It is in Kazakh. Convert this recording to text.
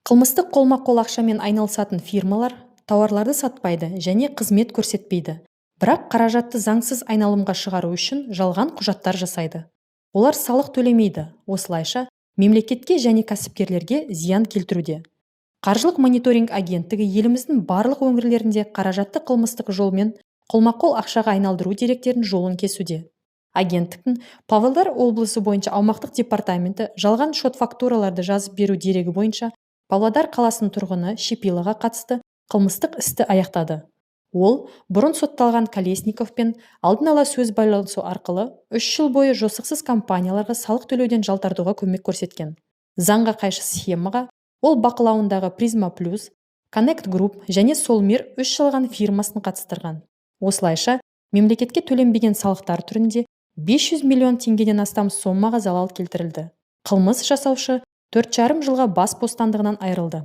Қылмыстық қолма-қол ақшамен айналысатын фирмалар тауарларды сатпайды және қызмет көрсетпейді, бірақ қаражатты заңсыз айналымға шығару үшін жалған құжаттар жасайды. Олар салық төлемейді, осылайша мемлекетке және кәсіпкерлерге зиян келтіруде. Қаржылық мониторинг агенттігі еліміздің барлық өңірлерінде қаражатты қылмыстық жолмен қолма-қол ақшаға айналдыру деректерінің жолын кесуде. Агенттіктің Павлодар облысы бойынша аумақтық департаменті жалған шот-фактураларды жазып беру дерегі бойынша Павлодар қаласының тұрғыны Шипилоға қатысты қылмыстық істі аяқтады. Ол бұрын сотталған Колесниковпен алдын ала сөз байласу арқылы 3 жыл бойы жосықсыз компанияларға салық төлеуден жалтаруға көмек көрсеткен. Заңға қайшы схемаға ол бақылауындағы Призма Плюс, Коннект Групп және Солмир үш жалған фирмасын қатыстырған. Осылайша, мемлекетке төленбеген салықтар түрінде 500 миллион теңгеден астам сомаға залал келтірілді. Қылмыс жасаушы 4,5 жылға бас бостандығынан айырылды.